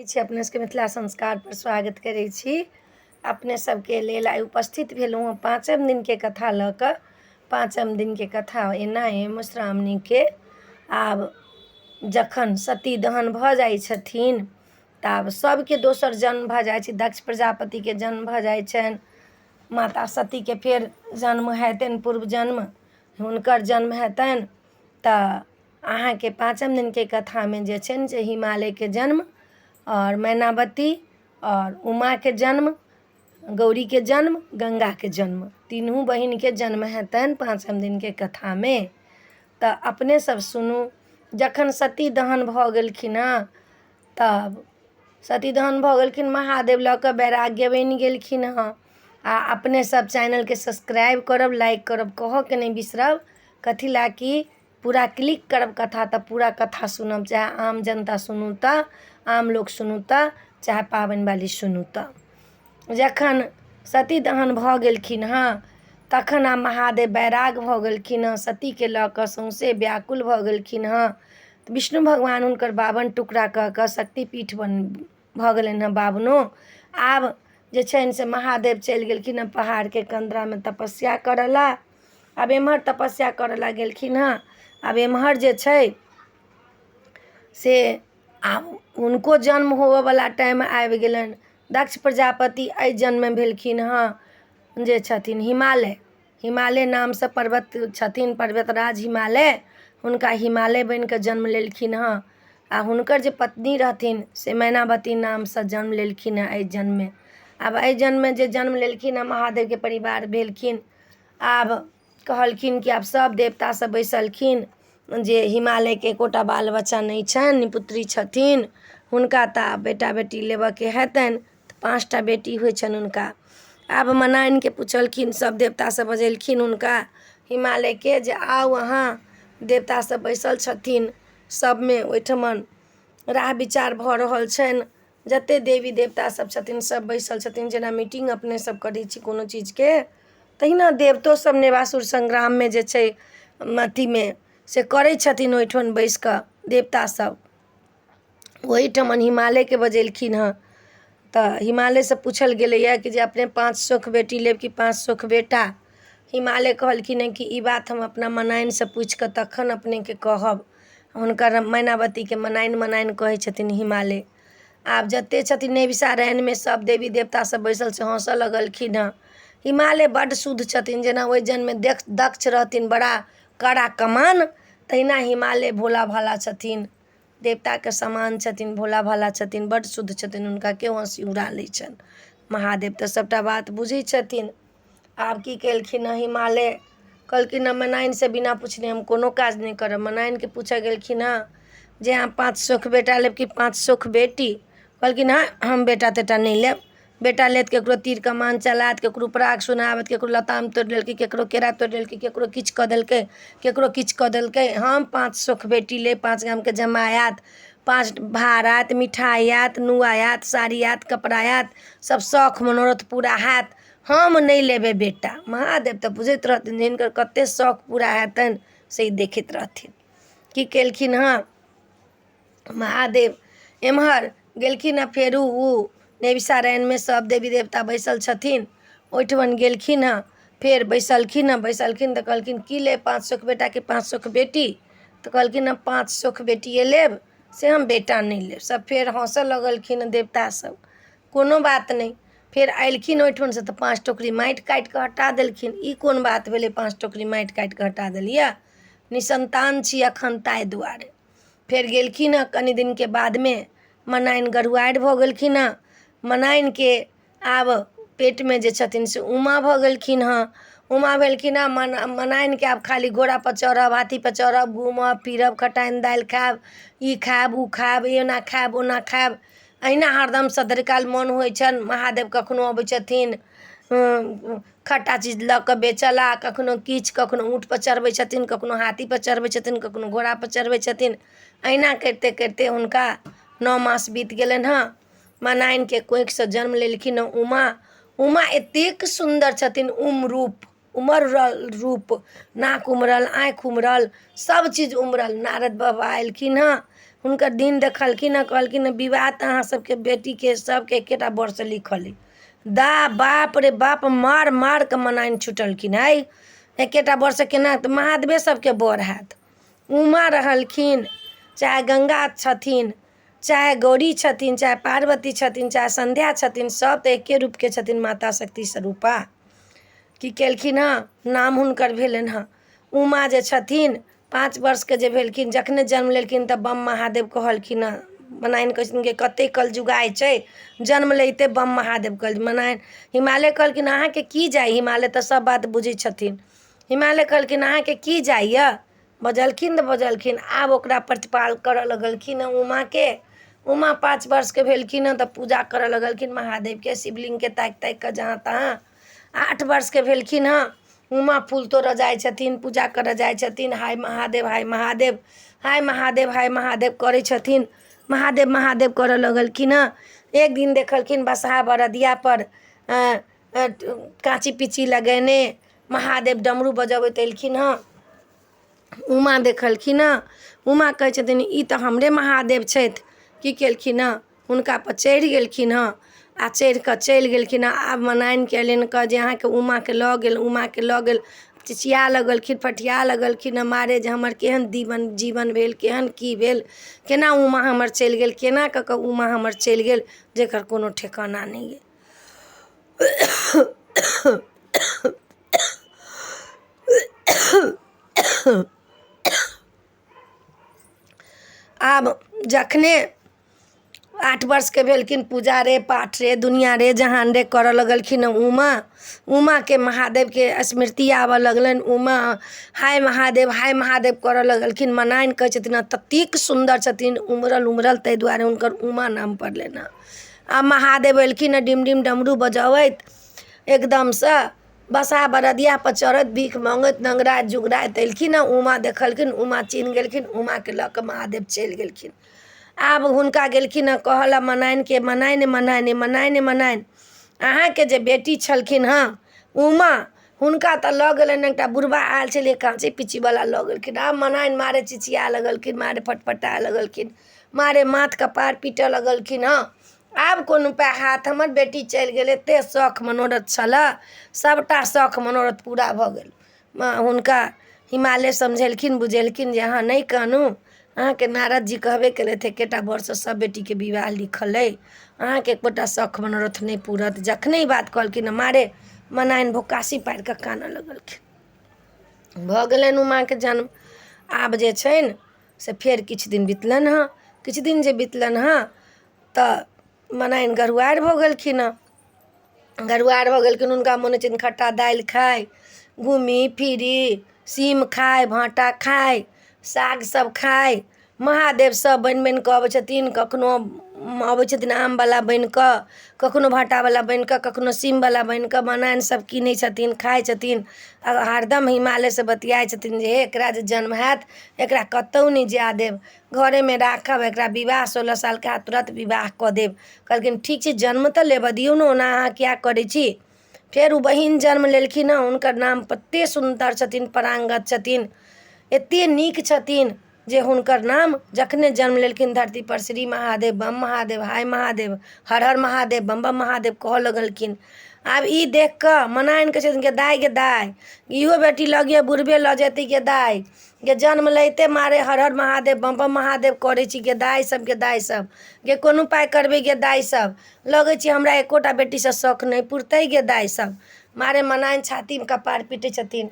छी। अपने सबके मिथिला संस्कारपर स्वागत करै छी। अपने सबके लेल आइ उपस्थित भेलहुँ हँ पाँचम दिनके कथा लऽ कऽ। पाँचम दिनके कथा एना अइ मधुश्रावणीके। आब जखन सती दहन भऽ जाइ छथिन तऽ आब सबके दोसर जन्म भऽ जाइ छै। दक्ष प्रजापतिके जन्म भऽ जाइ छनि, माता सतीके फेर जन्म हेतनि, पूर्व जन्म हुनकर जन्म हेतनि। तऽ अहाँके पाँचम दिनके कथामे जे छनि से हिमालयके जन्म आओर मैनावती आओर उमाके जन्म, गौरीके जन्म, गंगाके जन्म, तीनू बहिनके जन्म हेतनि पाँचम दिनके कथामे। तऽ अपने सब सुनू। जखन सती दहन भऽ गेलखिन हँ तब सती दहन भऽ गेलखिन, महादेव लऽ कऽ वैराग्य बनि गेलखिन हँ। आ अपने सब चैनलके सब्सक्राइब करब, लाइक करब, कहऽके नहि बिसरब। कथी लए कि पूरा क्लिक करब कथा तऽ पूरा कथा सुनब, चाहे आम जनता सुनू तऽ आम लोक सुनू तऽ चाहे पाबनिवाली सुनू। तऽ जखन सती दहन भऽ गेलखिन हँ तखन आब महादेव वैराग भऽ गेलखिन हँ, सतीके लऽ कऽ सौँसे व्याकुल भऽ गेलखिन हँ। तऽ विष्णु भगवान हुनकर 52 टुकड़ा कऽ कऽ शक्तिपीठ बन भऽ गेलनि हँ बाबनो। आब जे छनि से महादेव चलि गेलखिन हँ पहाड़के कन्दरामे तपस्या करऽ लए। आब एम्हर तपस्या करऽ लए गेलखिन हँ। आब एम्हर जे छै से आब हुनको जन्म होबऽवला टाइम आबि गेलनि। दक्ष प्रजापति एहि जन्ममे भेलखिन हँ जे छथिन हिमालय, हिमालय नामसँ पर्वत छथिन, पर्वतराज हिमालय, हुनका हिमालय बनि कऽ जन्म लेलखिन हँ। आ हुनकर जे पत्नी रहथिन से मैनावती नामसँ जन्म लेलखिन हँ एहि जन्ममे। आब एहि जन्ममे जे जन्म लेलखिन हँ महादेवके परिवार भेलखिन। आब कहलखिन कि आब सब देवता सब बैसलखिन जे हिमालयके एकोटा बाल बच्चा नहि छनि, पुत्री छथिन, हुनका तऽ आब बेटा बेटी लेबऽके हेतनि। तऽ 5टा बेटी होइ छनि हुनका। आब मनाइनके पुछलखिन, सब देवता सब बजेलखिन हुनका हिमालयके जे आउ अहाँ, देवता सब बैसल छथिन सबमे ओहिठमन राह विचार भऽ रहल छनि, जते देवी देवता सब छथिन सब बैसल छथिन। जेना मीटिंग अपने सब करै छी कोनो चीजके तहिना देवतो सब नेवासुर संग्राममे जे छै अथीमे से करै छथिन ओहिठमन बैस कऽ देवता सब। ओहिठमन हिमालयके बजेलखिन हँ। तऽ हिमालयसँ पूछल गेलैए कि जे अपने 5 सोख बेटी लेब कि 5 सोख बेटा। हिमालय कहलखिन हँ कि ई बात हम अपना मनाइनसँ पूछि कऽ तखन अपनेके कहब। हुनकर मैनावतीके मनाइन मनाइन कहै छथिन हिमालय। आब जते छथिन नैविषारण्यमे सब देवी देवता सब बैसल से हँसऽ लगलखिन हँ। हिमालय बड्ड शुद्ध छथिन, जेना ओहि जन्ममे दक्ष रहथिन बड़ा कड़ा कमान, तहिना हिमालय भोला भाला छथिन, देवताके समान छथिन, भोला भाला छथिन, बड्ड शुद्ध छथिन, हुनका केओ हँसी उड़ा लै छनि। महादेव तऽ सबटा बात बुझै छथिन। आब की केलखिन हँ हिमालय कहलखिन हँ मनाइनसँ बिना पुछने हम कोनो काज नहि करब। मनाइनके पूछऽ गेलखिन हँ जे अहाँ 5 सोख बेटा लेब कि 5 सोख बेटी। कहलखिन हँ हम बेटा तेटा नहि लेब, बेटा लेत केकरो तीर कमान चलायत, केकरो पराग सुनाबत, केकरो लताम तोड़ि लेलकै, केकरो केरा तोड़ि लेलकै, केकरो किछु कऽ देलकै, केकरो किछु कऽ देलकै, हम 5 सोख बेटी लेब, 5 गामके जमाय आयत, 5 भार आयत, मिठाइ आयत, नुआ आयत, साड़ी आयत, कपड़ा आयत, सब शौख मनोरथ पूरा हैत, हम नहि लेबै बेटा। महादेव तऽ बुझैत रहथिन जे हिनकर कते शौख पूरा हेतनि से देखैत रहथिन। की केलखिन हँ महादेव एम्हर गेलखिन हँ, फेरू ओ नैविषारण्यमे सब देवी देवता बैसल छथिन ओहिठमन गेलखिन हँ, फेर बैसलखिन हँ। बैसलखिन तऽ कहलखिन की लेब, 5 सोख बेटा कि 5 सोख बेटी। तऽ कहलखिन हम 5 सोख बेटिए लेब, से हम बेटा नहि लेब। सब फेर हँसऽ लगलखिन देवता सब। कोनो बात नहि। फेर अयलखिन ओहिठमनसँ तऽ 5 टोकरी माटि काटि कऽ हटा देलखिन। ई कोन बात भेलै, 5 टोकरी माटि काटि कऽ हटा देलियै, निसन्तान छी एखन ताहि दुआरे। फेर गेलखिन हँ कनि दिनके बादमे मनाइन गरुआरि भऽ गेलखिन हँ। मनाइनके आब पेटमे जे छथिन से उमा भऽ गेलखिन हँ। उमा भेलखिन हँ, मनाइनके आब खाली घोड़ापर चढ़ब, हाथीपर चढ़ब, घूमब फिरब, खटाइन दालि खायब, ई खायब ओ खायब, एना खायब ओना खायब, अहिना हरदम सदरिकाल मोन होइ छनि। महादेव कखनो अबै छथिन खट्टा चीज लऽ कऽ बेचऽ ला, कखनो किछु, कखनो ऊँटपर चढ़बै छथिन, कखनो हाथीपर चढ़बै छथिन, कखनो घोड़ापर चढ़बै छथिन। अहिना करिते करिते हुनका 9 मास बीत गेलनि हँ। मनाइनके कोखिसँ जन्म लेलखिन हँ उमा। उमा एतेक सुन्दर छथिन, उम रूप, उमरल रूप, नाक उमरल, आँखि उमरल, सब चीज उमरल। नारद बाबा एलखिन हँ, हुनकर दिन देखलखिन हँ, कहलखिन हँ विवाह तऽ अहाँ सबके बेटीके सबके एकेटा बरसँ लिखल अइ। दा बाप रे बाप, मार मार कऽ मनाइन छुटलखिन। है, एकेटा बरसँ केना हेतै? महादेवे सबके बर हैत। उमा रहलखिन, चाहे गंगा छथिन, चाहे गौरी छथिन, चाहे पार्वती छथिन, चाहे सन्ध्या छथिन, सब तऽ एके रूपके छथिन, माता शक्ति स्वरूपा। की केलखिन हँ? नाम हुनकर भेलनि हँ उमा जे छथिन। 5 वर्षके जे भेलखिन, जखने जन्म लेलखिन तऽ बम महादेव कहलखिन हँ। मनाइन कहै छथिन कि कतेक कलजुगाइ छै, जन्म लैते बम महादेव कहल मनाइन। हिमालय कहलखिन अहाँके की जाइ? हिमालय तऽ सब बात बुझै छथिन। हिमालय कहलखिन अहाँके की जाइए? बजलखिन तऽ बजलखिन। आब ओकरा प्रतिपाल करऽ लगलखिन हँ उमाके। उमा 5 वर्षके भेलखिन हँ तऽ पूजा करऽ लगलखिन महादेवके, शिवलिंगके ताकि ताकि कऽ जहाँ तहाँ। 8 वर्षके भेलखिन हँ, उमा फूल तोड़ऽ जाइ छथिन, पूजा करऽ जाइ छथिन। हाय महादेव, हाय महादेव, हाय महादेव, हाय महादेव करै छथिन। महादेव महादेव करऽ लगलखिन हँ। एक दिन देखलखिन बसहा बरदियापर काँची पीची लगेने महादेव डमरू बजबैत एलखिन हँ। उमा देखलखिन हँ, उमा कहै छथिन ई तऽ हमरे महादेव छथि। की केलखिन हँ? हुनकापर चढ़ि गेलखिन हँ आ चढ़ि कऽ चलि गेलखिन हँ। आब मनाइनके एलनि कऽ जे अहाँके उमाके लऽ गेल, उमाके लऽ गेल। चिचिया लगलखिन, फटिया लगलखिन हँ मारे जे हमर केहन दीवन जीवन भेल, केहन की भेल, केना उमा हमर चलि गेल, केना कऽ कऽ उमा हमर चलि गेल, जकर कोनो ठेकाना नहि अइ। आब जखने 8 वर्षके भेलखिन, पूजा रे पाठ रे दुनिया रे जहान रे करऽ लगलखिन उमा। उमाके महादेवके स्मृति आबऽ लगलनि। उमा हाय महादेव, हाय महादेव करऽ लगलखिन। मनाइन कहै छथिन ततेक सुन्दर छथिन, उमरल उमरल, ताहि दुआरे हुनकर उमा नाम पड़लनि हँ। आ महादेव एलखिन हँ डिम डिम डमरू बजबैत, एकदमसँ बसहा बरदियापर चढ़ैत, भीख मङ्गैत, नंगराइत जुगराइत एलखिन हँ। उमा देखलखिन, उमा चिन्ह गेलखिन, उमाके लऽ कऽ महादेव चलि गेलखिन। आब हुनका गेलखिन हँ कहऽ लए मनाइनके, मनाइन मनाइन मनाइन मनाइन, अहाँके जे बेटी छलखिन हँ उमा, हुनका तऽ लऽ गेलनि एकटा बुढ़बा आयल छलै काँची पीचीवला, लऽ गेलखिन। आब मनाइन मारे चिचिया लगलखिन, मारे फटफटा लगलखिन, मारे माथ कपार पीटऽ लगलखिन हँ। आब कोन उपाय हाथ, हमर बेटी चलि गेल, एते शौख मनोरथ छलऽ, सबटा शौख मनोरथ पूरा भऽ गेल। हुनका हिमालय समझेलखिन बुझेलखिन जे अहाँ नहि कानू, अहाँके नारद जी कहबे केलथि एकेटा बरसँ सब बेटीके विवाह लिखल अइ, अहाँके एकोटा शौख मनोरथ नहि पूरत। जखने ई बात कहलखिन मारे मनाइन भोकासी पारि कऽ कानऽ लगलखिन। भऽ गेलनि उमाके जन्म। आब जे छनि से फेर किछु दिन बितलनि हँ। किछु दिन जे बितलनि हँ तऽ मनाइन गरुआरि भऽ गेलखिन हँ। गरुआरि भऽ गेलखिन, हुनका मोन होइ छनि खट्टा दालि खाइ, घूमी फिरी, सीम खाइ, भाँटा खाइ, साग सब खाइ। महादेव सब बनि बनि कऽ अबै छथिन, कखनो अबै छथिन आमवला बनि कऽ, कखनो भाँटावला बनि कऽ, कखनो सीमवला बनि कऽ। मनाइन सब कीनै छथिन, खाइ छथिन, आ हरदम हिमालयसँ बतियाइ छथिन जे हे एकरा जे जन्म हैत एकरा कतहु नहि जाय देब, घरेमे राखब, एकरा विवाह 16 सालके हैत तुरन्त विवाह कऽ देब। कहलखिन ठीक छै, जन्म तऽ लेबऽ दियौ ने, ओना अहाँ किएक करै छी? फेर ओ बहिन जन्म लेलखिन हँ, हुनकर नाम कते सुन्दर छथिन, पराङ्गत छथिन, एते नीक छथिन जे हुनकर नाम जखने जन्म लेलखिन धरतीपर श्री महादेव, बम महादेव, हाय महादेव, हर हर महादेव, बम बम महादेव कहऽ लगलखिन। आब ई देख कऽ मनाइन कहै छथिन गे दाइ, गे दाइ, इहो बेटी लऽ बुढ़बे लऽ जेतै, गे दाइ, गे जन्म लैते मारे हर हर महादेव बम बम महादेव करै छी, गे दाइ सब, गे दाइ सब, गे कोन उपाय करबै, गे दाइ सब, लगै छी हमरा एकोटा बेटीसँ शौख नहि पुरतै, गे दाइ सब। मारे मनाइन छातीमे कपार पीटै छथिन।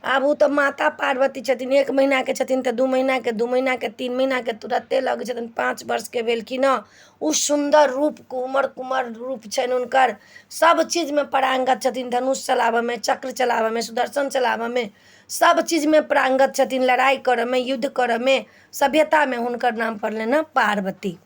आब ओ तऽ माता पार्वती छथिन, 1 महीनाके छथिन तऽ 2 महीनाके, 2 महीनाके, 3 महीनाके, तुरत्ते लगै छथिन 5 वर्षके भेलखिन हँ। ओ सुन्दर रूप, कुमर कुमर रूप छनि हुनकर, सब चीजमे पारंगत छथिन, धनुष चलाबऽमे, चक्र चलाबऽमे, सुदर्शन चलाबऽमे, सब चीजमे पारंगत छथिन, लड़ाइ करऽमे, युद्ध करऽमे, सभ्यतामे हुनकर नाम पड़लनि हँ पार्वती।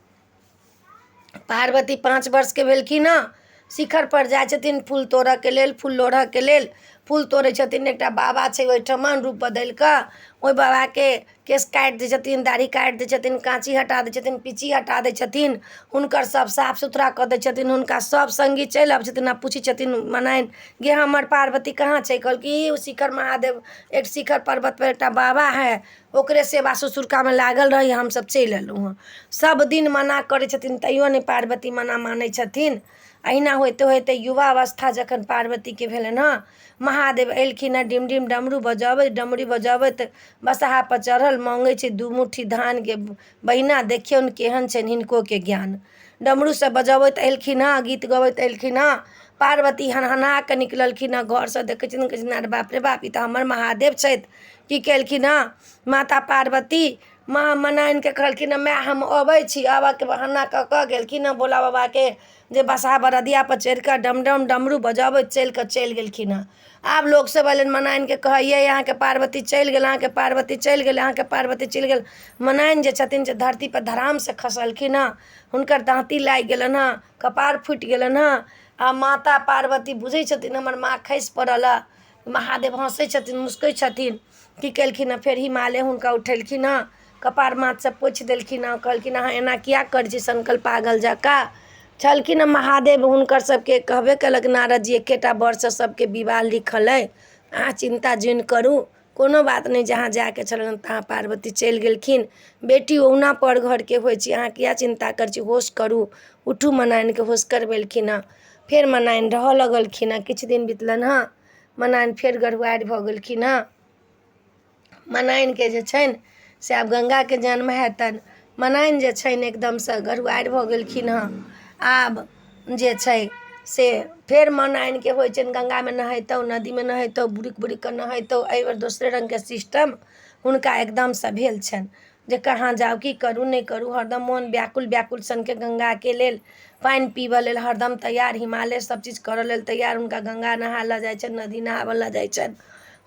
पार्वती 5 वर्षके भेलखिन हँ, शिखर पर जाइ छथिन फूल तोड़ऽके लेल, फूल लोढ़ऽके लेल। फूल तोड़ै छथिन। एकटा बाबा छै ओहिठमन रूप बदलि कऽ ओहि बाबाके केश काटि दै छथिन, दाढ़ी काटि दै छथिन, काँची हटा दै छथिन, पीची हटा दै छथिन, हुनकर सब साफ सुथरा कऽ दै छथिन। हुनका सब सङ्गी चलि अबै छथिन आ पूछै छथिन मनाइन गे हमर पार्वती कहाँ छै? कहलकै ई शिखर महादेव एक शिखर पर्वतपर एकटा बाबा है, ओकरे सेवा ससुरकामे लागल रही, हमसब चलि अयलहुँ हँ। सब दिन मना करै छथिन तैयो नहि पार्वती मना मानै छथिन। अहिना होइते होइते युवा अवस्था जखन पार्वतीके भेलनि हँ, महादेव एलखिन हँ डिम डिम डमरू बजबैत, डमरू बजबैत बसहापर चढ़ल मङ्गै छै 2 मुट्ठी धानके बहिना, देखियौन केहन छनि हिनकोके ज्ञान। डमरू सब बजबैत एलखिन हँ, गीत गबैत एलखिन हँ। पार्वती हनहना कऽ निकललखिन हँ घरसँ, देखै छथिन, कहै छथिन अरे बाप रे बाप, ई तऽ हमर महादेव छथि। की केलखिन हँ माता पार्वती माँ मनाइनके कहलखिन हँ माय हम अबै छी। आबऽके बहाना कऽ कऽ गेलखिन हँ भोला बाबाके जे बसहा बरदियापर चढ़ि कऽ डम डम डमरू बजबैत चलि कऽ चलि गेलखिन हँ। आब लोकसब अयलनि मनाइनके कहैये अहाँके पार्वती चलि गेल, अहाँके पार्वती चलि गेल, अहाँके पार्वती चलि गेल। मनाइन जे छथिन से धरतीपर धरामसँ खसलखिन हँ, हुनकर दाँती लागि गेलनि हँ, कपार फुटि गेलनि हँ। आ माता पार्वती बुझै छथिन हमर माँ खसि पड़ल हँ। महादेव हँसै छथिन, मुस्कै छथिन। की केलखिन हँ फेर हिमालय हुनका उठेलखिन हँ, कपार माथसँ पोछि देलखिन हँ, कहलखिन अहाँ एना किए करै छी सनकल पागल जकाँ छलखिन हँ। महादेव हुनकर सबके कहबे केलक नारद जी एकेटा वरसँ सबके विवाह लिखल अइ, अहाँ चिन्ता जुनि करू, कोनो बात नहि। जहाँ जायके छलनि तहाँ पार्वती चलि गेलखिन। बेटी ओहुना पर घरके होइ छै, अहाँ किए चिन्ता करै छी, होश करू, उठू। मनाइनके होश करबेलखिन हँ। फेर मनाइन रहऽ लगलखिन हँ। किछु दिन बितलनि हँ, मनाइन फेर गरुआरि भऽ गेलखिन हँ। मनाइनके जे छनि से आब गङ्गाके जन्म हेतनि। मनाइन जे छनि एकदमसँ गरुआरि भऽ गेलखिन हँ। आब जे छै से फेर मनाइनके होइ छनि गङ्गामे नहैतहुँ, नदीमे नहैतहुँ, बुड़ुकि बुड़ुकि कऽ नहैतहुँ। एहिबेर दोसरे रङ्गके सिस्टम हुनका एकदमसँ भेल छनि जे कहाँ जाउ, की करू, नहि करू। हरदम मोन व्याकुल व्याकुल सनके गङ्गाके लेल पानि पीबऽ लेल हरदम तैयार, हिमालय सब चीज करऽ लेल तैयार। हुनका गङ्गा नहा लऽ जाइ छनि, नदी नहाबऽ लऽ जाइ छनि।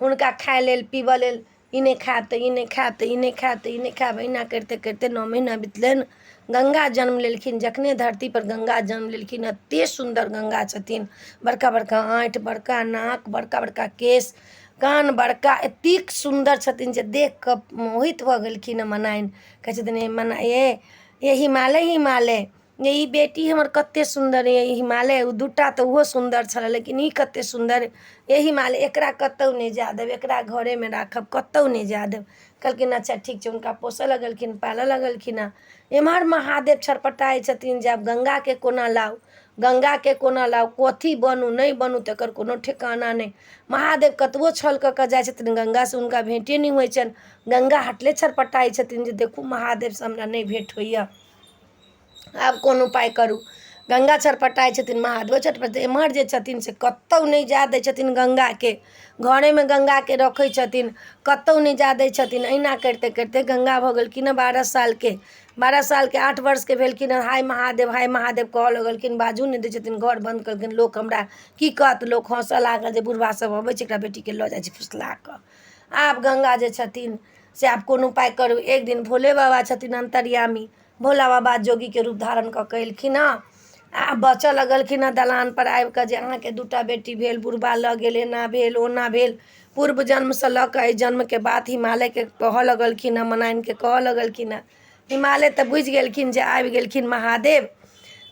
हुनका खाय लेल पीबऽ लेल ई नहि खायब तऽ ई नहि खायब तऽ ई नहि खायब तऽ ई नहि खायब। अहिना करिते करिते 9 महीना बितलनि, गङ्गा जन्म लेलखिन। जखने धरतीपर गङ्गा जन्म लेलखिन, एते सुन्दर गङ्गा छथिन, बड़का बड़का आँखि, बड़का नाक, बड़का बड़का केश, कान बड़का, एतेक सुन्दर छथिन जे देख कऽ मोहित भऽ गेलखिन हँ मनाइन। कहै छथिन हे मना हे ये हिमालय, हिमालय ये ई बेटी हमर कते सुन्दर अइ, हिमालय ओ दूटा तऽ ओहो सुन्दर छलै लेकिन ई कते सुन्दर, ये हिमालय एकरा कतहु नहि जाय देब, एकरा घरेमे राखब, कतहु नहि जाय देब। कहलखिन अच्छा ठीक छै। हुनका पोसऽ लगलखिन, पालऽ लगलखिन हँ। एम्हर महादेव छटपटाइ छथिन जे आब गङ्गाके कोना लाउ, गङ्गाके कोना लाउ, कथी बनू नहि बनू तकर कोनो ठेकाना नहि। महादेव कतबो छल कऽ कऽ जाइ छथिन, गङ्गासँ हुनका भेँटे नहि होइ छनि। गङ्गा हटले छटपटाइ छथिन जे देखू महादेवसँ हमरा नहि भेँट होइए, आब कोन उपाय करू। गङ्गा छटपटाइ छथिन, महादेवो छटपटाइ। एम्हर जे छथिन से कतहु नहि जाय दै छथिन गङ्गाके, घरेमे गङ्गाके रखै छथिन, कतहु नहि जाय दै छथिन। अहिना करिते करिते गङ्गा भऽ गेलखिन हँ 12 सालके, 12 सालके 8 वर्षके भेलखिन हँ। हाय महादेव, हाय महादेव कहऽ लगलखिन, बाजू नहि दै छथिन, घर बन्द केलखिन। लोक हमरा की कहत, लोक हँसऽ लागल जे बुढ़बा सब अबै छै एकरा बेटीके लऽ जाइ छै फुसला कऽ। आब गङ्गा जे छथिन से आब कोन उपाय करू। एक दिन भोले बाबा छथिन अन्तर्यामी, भोला बाबा जोगीके रूप धारण कऽ कऽ एलखिन हँ आ बचऽ लगलखिन हँ दलानपर आबि कऽ जे अहाँके 2टा बेटी भेल, बुढ़बा लऽ गेल, एना भेल ओना भेल। पूर्व जन्मसँ लऽ कऽ एहि जन्मके बात हिमालयके कहऽ लगलखिन हँ, मनाइनके कहऽ लगलखिन हँ। हिमालय तऽ बुझि गेलखिन जे आबि गेलखिन महादेव।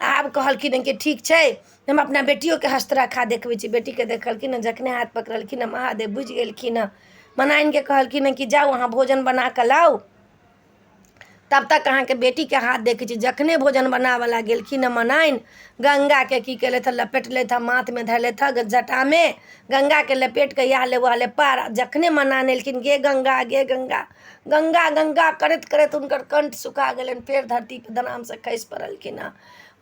आब कहलखिन हँ कि ठीक छै, हम अपना बेटियोके हस्तरेखा देखबै छी। बेटीके देखलखिन हँ, जखने हाथ पकड़लखिन हँ महादेव बुझि गेलखिन हँ। मनाइनके कहलखिन हँ कि जाउ अहाँ भोजन बना कऽ लाउ, तब तक अहाँके बेटीके हाथ देखै छी। जखने भोजन बनाबऽ गेलखिन हँ मनाइन, गङ्गाके की केलथि हँ, लपेटलथि हँ, माथमे धयलथि हँ जटामे, गङ्गाके लपेट कऽ इएह ले वएह ले पार। जखने मनाइन एलखिन, गे गङ्गा गे गङ्गा गङ्गा गङ्गा करैत करैत हुनकर कंठ सुखा गेलनि, फेर धरतीपर धरामसँ खसि पड़लखिन हँ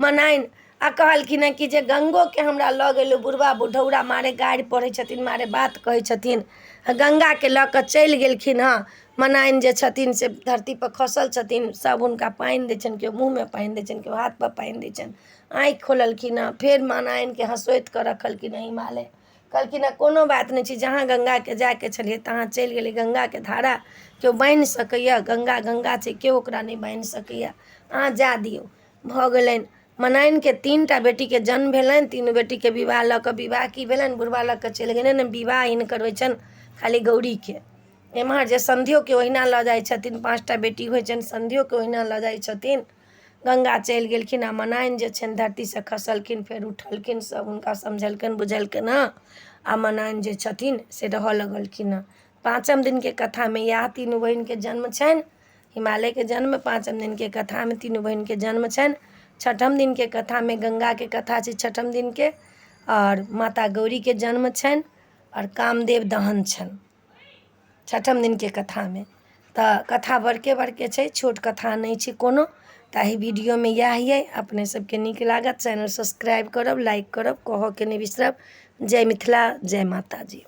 मनाइन। आ कहलखिन हँ कि जे गङ्गोके हमरा लऽ गेल बुढ़बा बुढ़ौरा, मारे गारि पढ़ै छथिन, मारे बात कहै छथिन, आ गङ्गाके लऽ कऽ चलि गेलखिन हँ। मनाइन जे छथिन से धरतीपर खसल छथिन, सब हुनका पानि दै छनि, केओ मुँहमे पानि दै छनि, केओ हाथपर पानि दै छनि। आँखि खोललखिन हँ, फेर मनाइनके हँसोथि कऽ रखलखिन हँ हिमालय। कहलखिन हँ कोनो बात नहि छै, जहाँ गङ्गाके जायके छलियै तहाँ चलि गेलै। गङ्गाके धारा केओ बान्हि सकैए? गङ्गा गङ्गा छै, केओ ओकरा नहि बान्हि सकैए, अहाँ जा दियौ। भऽ गेलनि। मनाइनके 3 टा बेटीके जन्म भेलनि। तीनू बेटीके विवाह लऽ कऽ, विवाह की भेलनि, बुढ़बा लऽ कऽ चलि गेलनि। विवाह हिनकर होइ छनि खाली गौरीके। एम्हर जे समधियोके ओहिना लऽ जाइ छथिन, 5टा बेटी होइ छनि, समधियोके ओहिना लऽ जाइ छथिन। गंगा चलि गेलखिन आ मनाइन जे छनि धरतीसँ खसलखिन, फेर उठलखिन। सभ हुनका समझेलकनि बुझेलकनि हँ, आ मनाइन जे छथिन से रहऽ लगलखिन हँ। पाँचम दिनके कथामे इएह तीनू बहिनके जन्म छनि, हिमालयके जन्म। पाँचम दिनके कथामे तीनू बहिनके जन्म छनि। छठम दिनके कथामे गंगाके कथा छै छठम दिनके, आओर माता गौरीके जन्म छनि आओर कामदेव दहन छनि छठम दिनके कथामे। तऽ कथा बड़के बड़के छै, छोट कथा नहि छै कोनो। तऽ एहि वीडियोमे इएह अइ। अपने सबके नीक लागत, चैनल सब्सक्राइब करब, लाइक करब, कहऽके नहि बिसरब। जय मिथिला, जय माताजी।